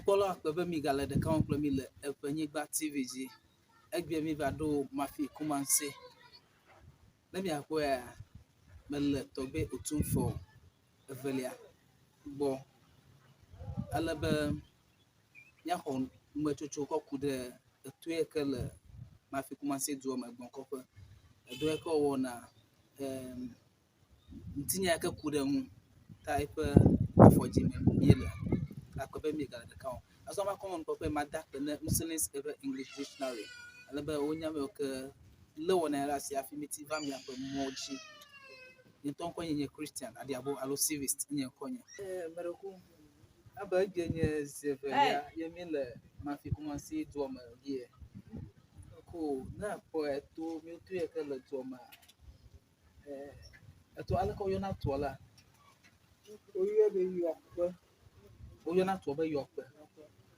Nukpɔlawo akpe be migale ɖeka wɔm kple mí le Eŋenyigba TV dzi. Egbea míva ɖo Mafi Kumasi. Ne miakpɔea, mele Tɔgbe Otumfo evelia gbɔ ale be míaxɔ numetsotso kɔ ku ɖe eto yi ke le Mafi Kumasi dua me gbɔ̃kɔƒe. Edɔ yi ke wowɔna em ŋutinya yi ke ku ɖe eŋu ta eƒe afɔdzi me míele. Akpe be míegale ɖeka wɔm. Azɔ makɔ mɔnukpɔkpɔe mada akpe ne Muslim's eƒe English Dictionary ale be wonye ame yiwo ke lé wɔna ya ɖe asi hafi míete va miaƒe mɔ dzi. Nye ŋutɔ ŋkɔnye nye Christian Adiabo alo Civist nye ŋkɔnye. Ee, meɖe ku abe egbe nye zi evelia ye míele Mafi Kumasi dua me yie. Ko ne ekpɔe to míeto yi ke le dua mea, ee, eto aleke woyɔna toa la? Woyɔe be yɔkpe. Woyɔna toa be yɔkpe.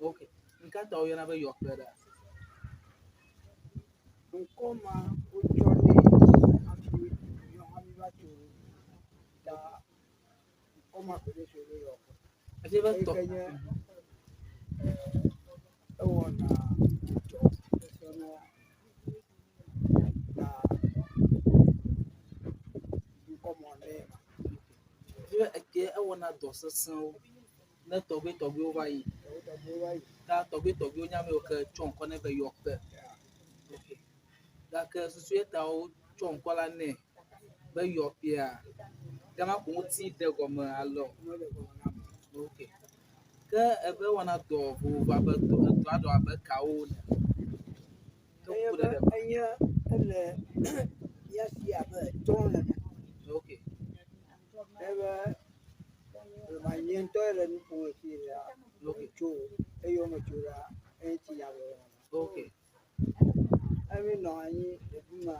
Ok. Nu ka ta woyɔna be yɔkpe ɖa? Ŋkɔ ma wotsɔ nɛ hafi míawo hã míva tso ta ŋkɔ ma koe tso be yɔkpe. Efia be Eyi tɔ ke nye ewɔna dɔ sesẽ ta ŋkɔ ma nɛ. Efia be ekee ewɔna dɔ sesẽwo ne tɔgbuitɔgbuiwo va yi. Tɔgbuitɔgbuiwo va yi. Ta tɔgbuitɔgbuiwo nye ame yiwo ke tsɔ ŋkɔ nɛ be yɔkpe. Ok. Gake susu ye ta wotsɔ ŋkɔ la nɛ be yɔkpea, gama ko ŋuti ɖe gɔme alo? Meɖe gɔme nam o. Ok. Ke ebe ewɔna dɔ vovovo abe dɔ edɔ aɖewo abe kawo ene. To Enye ku be ɖe ɖe me. enye ele mía si abe trɔ̃ nene. Ok. Ebe blema nye ŋutɔ le nu ƒom le fi la, Ok. tso eye metso ɖa eŋuti nya gblɔm mele. Ok. Emi nɔ anyi le fi ma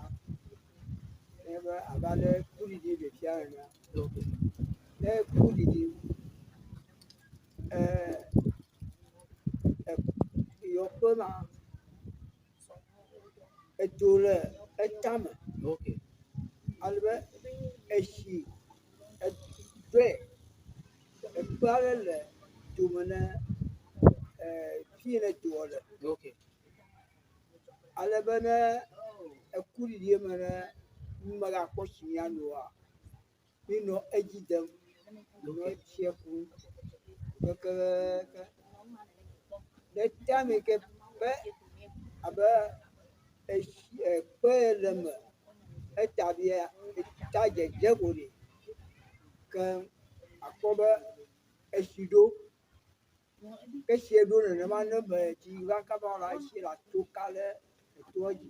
nye be abe ale kuɖiɖi ɖe fia ene. Ok. Ne kuɖiɖi ee yɔkpe ma edzo le etame Ok. ale be etsi eɖɔe ekpe aɖe le dome ne fi yi ne doa le. Ok. Ale be ne ekuɖiɖi me ne megakpɔ tsi míano oa, míenɔ edzi dem, nɔ etsia kum kekeake. Le tame yi ke be abe etsi ekpe ye le eme eta via eta dzedze ko ɖi ke akpɔ be etsi ɖo. Ke etsia ɖo nenema ne me tsi va kaba la etsi la to ka ɖe etoa dzi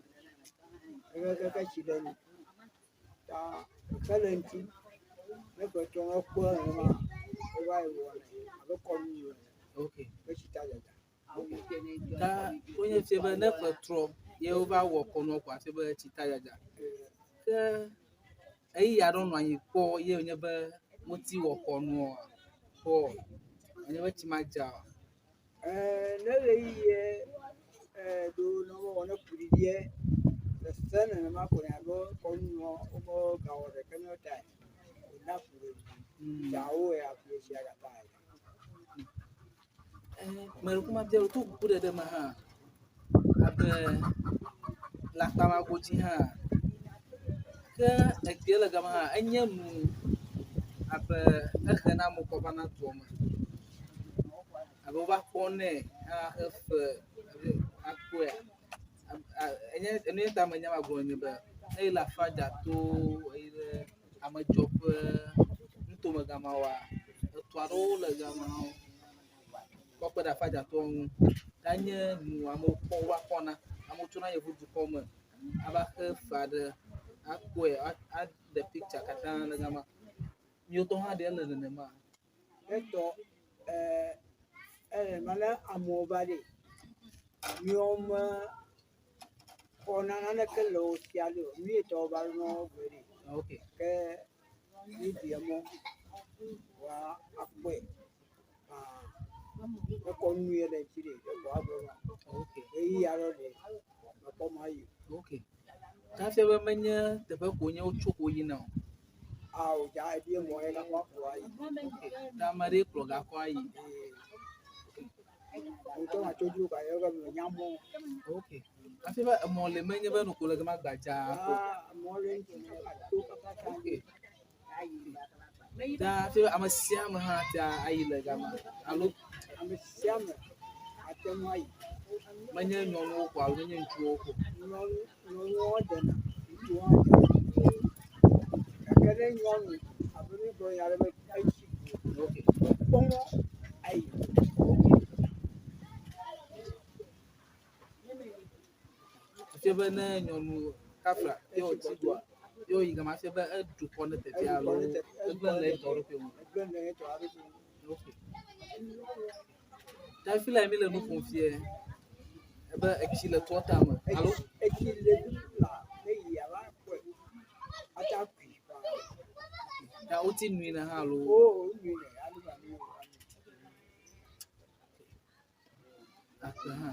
kekeake tsi ɖe nu. Ta ke le ŋuti ne ƒe trɔ ne ekpɔe nenema wova yi wɔnɛ abe kɔnu ene Ok. be tsi ta dzadza. Ta wonye fia be ne ƒe trɔ ye wova wɔ kɔnua ko hafi be tsi ta dzadza. Ke ɣeyiɣi aɖewo nɔ anyi kpɔ ye wònye be woti wɔ kɔnua kpɔ wònye be tsi madza o. Ee, ne ɣeyiɣie ɖo ne wowɔ ne kuɖiɖie sese nenema ko ne abe kɔnunua womegawɔ ɖeke ne tae wòna ku ɖeɖi. Dzawo ya hafi etsia gava ya. Ame ɖe mabia to kukuɖeɖe me hã abe le akpama godzi hã ke egbea le gama hã enye nu abe ehe na amewo kɔ vana dua me abe wova kpɔnɛ hã hefe akpɔe. Enye enu ya ta menya magblɔ nye be eyi le afadza to eyi ɖe amedzɔƒe nutome gamawoa, etu aɖewo le gama kɔ kpe ɖe afadzatɔwo ŋu. Ta nye nu amewo kpɔ wova kpɔna. Amewo tsona yevudukɔ me ava xe fe aɖe akpɔe aɖe picture katã le gama. Miwotɔ hã ɖe ele nenema? Etɔ ee ele ne amewo va ɖi míawo me xɔna naneke le wo sia ɖe o. Nu ye ta wova nɔ wo gbe ɖi. Ok. Ke míɖe mɔ woakpɔe faa. Ekɔ nu ye ɖe ŋuti ɖe ekɔ agblɔ na. Ok. Ɣeyiɣi aɖe ɖe mekpɔ mɔ ayi o. Ok. Ta fia be menye teƒe ko nye wotso ko yina o. Ao dza ebie mɔ ye gakɔ akplɔ ayi. Ok. Ta ame aɖee kplɔ gakɔ ayi. Ee. Ŋutɔ matso dzro ko ayɔ be menya mɔ. Ok. Hafi be emɔ le menye be noko le gama gbadzaa ko. Ah, mɔ le ŋuti to kaka ta. Ok. Ta hafi be ame sia ame hã ate ayi le gama alo Ame sia ame ate ŋu ayi. menye nyɔnuwo ko alo menye ŋutsuwo ko. Nyɔnu nyɔnuwo dena, ŋutsuwo hã dena. Gake ne nyɔnu abe mi gblɔ nya ɖe be etsi go Ok. kpɔmɔ ayi. Efia be ne nyɔnu kafla ye wòtsi goa, ye wòyi gama efia be eɖu kɔ ne teƒea alo egblẽ le etɔ ɖokui ŋu. Egblẽ le etɔ ɖokui ŋu. Ok. Ta fi la mi le nu ƒom fie ebe etsi le toa tame alo Etsi le la ne yi ava kpɔe. Ata kui. ta woti nui ne hã alo O nui le alo ba nui o. akpe hã.